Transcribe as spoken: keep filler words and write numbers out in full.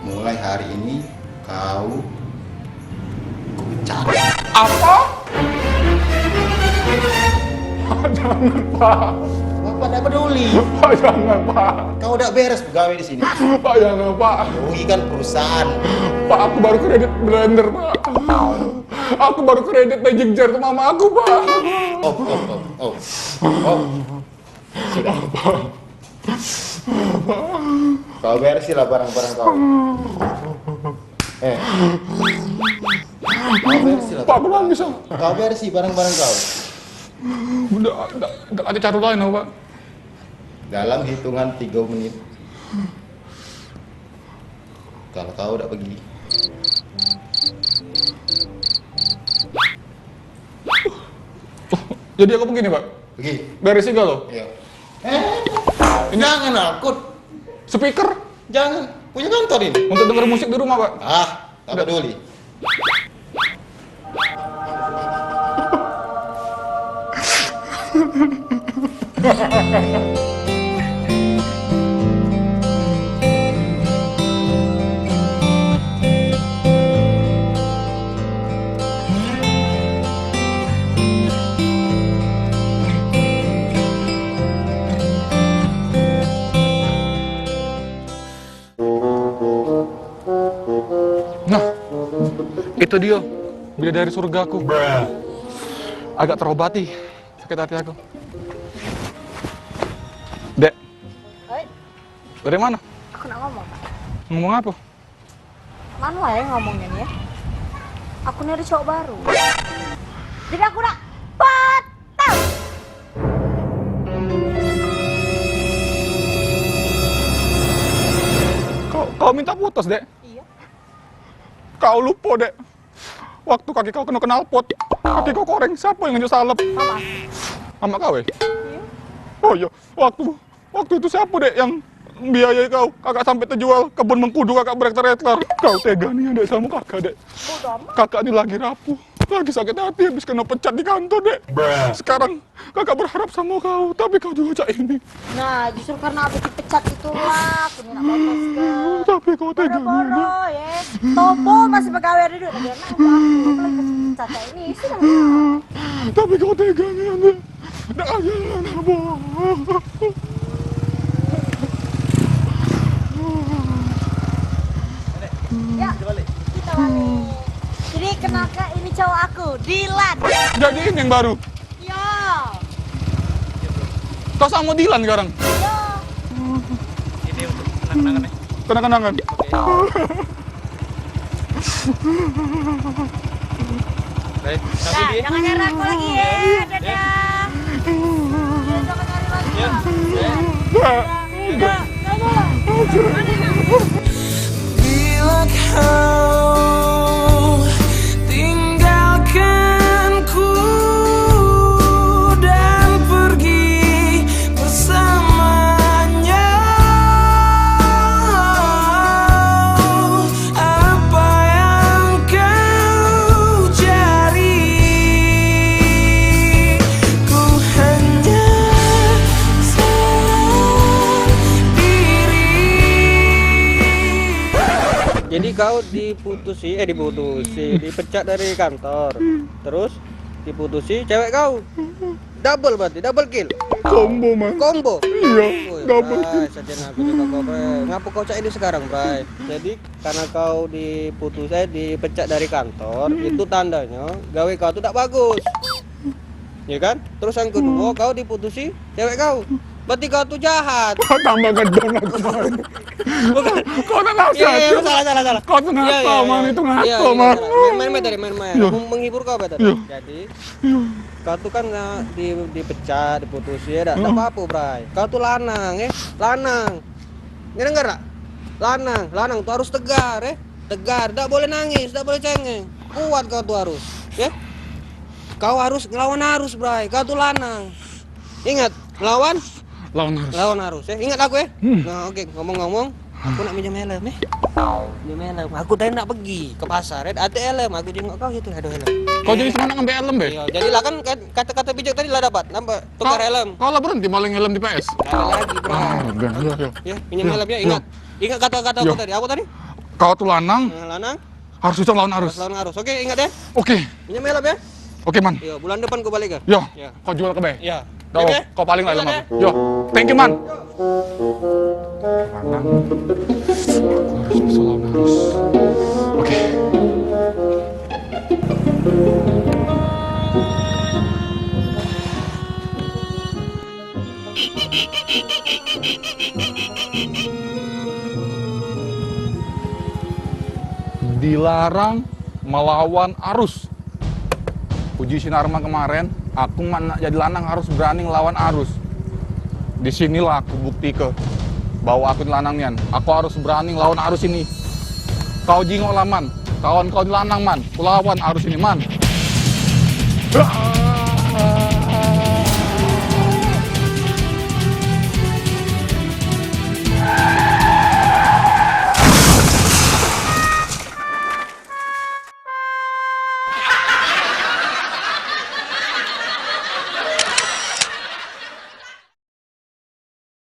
Mulai hari ini kau kupecat. Apa? Pak, jangan, Pak. Bapak dak peduli. Pak, jangan, Pak. Kau dak beres begawe di sini. Pak, jangan, Pak. Rugi kan perusahaan. Pak, aku baru kredit blender, Pak. Aku baru kredit magic jar ke mama aku, Pak. Oh, oh, oh, oh. Oh. Sudah. Kau beresi lah barang-barang kau. Eh. Kau beresi lah. Pak, aku nangis, Pak. Kau beresi barang-barang kau. Udah, udah, udah ada cara lain, Pak. Dalam hitungan tiga menit. Kalau kau udah pergi. Jadi aku begini, Pak? Pergi. Dari Sigalo? Iya. Eh, ini jangan akut. Speaker? Jangan. Punya kantor ini. Untuk denger musik di rumah, Pak? Ah, tak peduli. Nah, itu dia bidadari surgaku. Agak terobati sakit hati aku. Dek. Oi. Dari mana? Aku nak ngomong, Pak. Ngomong apa? Mano wae ngomongnyo ni, ya. Aku ni ado cowok baru. Jadi aku nak patah. Kau, kau minta putus, Dek? Iya. Kau lupo, Dek. Waktu kaki kau keno knalpot, kaki kau koreng, siapo yang ngejok salep? Mama. Mama kau, eh? Iya. Oh iya, waktu, waktu itu siapo, Dek, yang biayai kau? Kakak sampe tejual kebun mengkudu kakak berhektar-hektar. Kau tega nian, Dek, samo kakak, Dek. Bodoh amat. Kakak ni lagi rapuh, lagi sakit hati, habis keno pecat di kantor, Dek. Sekarang kakak berharap samo kau, tapi kau jugo cak ini. Nah, justru karena aku dipecat itulah, aku ni nak protes ke. Tapi kau tega nian, Dek. Boro-boro, ya. Tobo masih begawe duduk lagi enak, udah aku, apalagi masih pecat kayak ini, sudah lah. Tapi kau tega nian, Dek. Dak aja lah, Dek. Ya, kita balik. Jadi kenalke, ini cowok aku, Dilan. Jadi ini yang baru? Iya. Kau samo Dilan sekarang? Iya. Ini untuk kenang-kenangan, ya? Kenang-kenangan. Oke. Baik, tapi nah, dia jangan nyari aku lagi, ya. Dadah. Ya. Ya, jangan nyari lagi. Ya. Ya. Dadah. Dadah. Dadah. Bila kau tinggalkanku dan pergi bersamanya, apa yang kau cari? Ku hanya sendiri. Jadi kau diputusi, eh, diputusi, dipecat dari kantor. Terus diputusi cewek kau. Double berarti, double kill. Combo, man. Combo. Iya, oh, ya, double kill. Bray, saja aku juga kau, Bray. Ngapa kau cak ini sekarang, Bray? Jadi karena kau diputus, eh, dipecat dari kantor, itu tandanya gawe kau tuh tak bagus. Ya kan? Terus yang kedua, kau diputusi cewek kau. Berarti kau tuh jahat. Tambah gedong aku, man. Bukan. Kau nak nasihat? Iya, iya, salah, salah, salah. Kau tuh ngapo, man? Itu ngapo, man? Main-main, main tadi, main-main. Iya. Mem-, menghibur kau, Betul. Iya. Jadi, kau tuh kan, eh, di, dipecat, diputus, ya dak? Dak apa-apa, Bray. Kau tuh lanang, eh. Lanang. Ngedenger dak? Lanang, lanang tuh harus tegar, eh. Tegar, dak boleh nangis, dak boleh cengeng. Kuat kau tuh harus, ya. Kau harus ngelawan arus, Bray. Kau tuh lanang. Ingat, ngelawan? Lawan arus. Lawan arus, ya. Ingat aku, ya. Hmm. Nah, oke, ngomong-ngomong, aku nak minjem helm, eh. Minjem helm. Aku tadi nak pergi ke pasar, eh, ado helm. Aku jenguk kau situ, ado helm. Kau jadi semangat ngambil helm, be? Iya, jadi lah kan, kan kata-kata bijak tadi lah dapat. Nambah tukar helm. Kau lah berhenti maling helm di P S? Ada lagi, Bro. Ah, udah, iya, iya. Ya, minjem helm ya, ingat. Ingat kata-kata aku tadi. Apa tadi? Kau tu lanang. Nah, lanang. Harus bisa lawan arus. Harus lawan arus. Oke, ingat ya. Oke. Minyak melap ya. Oke, Man. Yo, bulan depan ku balik ke. Yo, yo. Kau jual ke be. Yo. Kau, kau paling lah. Ingat ya. Yo. Thank you, Man. Lanang. Harus bisa lawan arus. Oke. Dilarang melawan arus. Uji sinar ma kemaren, aku mak nak jadi lanang harus berani ngelawan arus. Di sinilah aku bukti ke bahwa aku ni lanang nian. Aku harus berani ngelawan arus ini. Kau jingok lah, Man. Kawan kau ni lanang, Man. Kulawan arus ini, Man.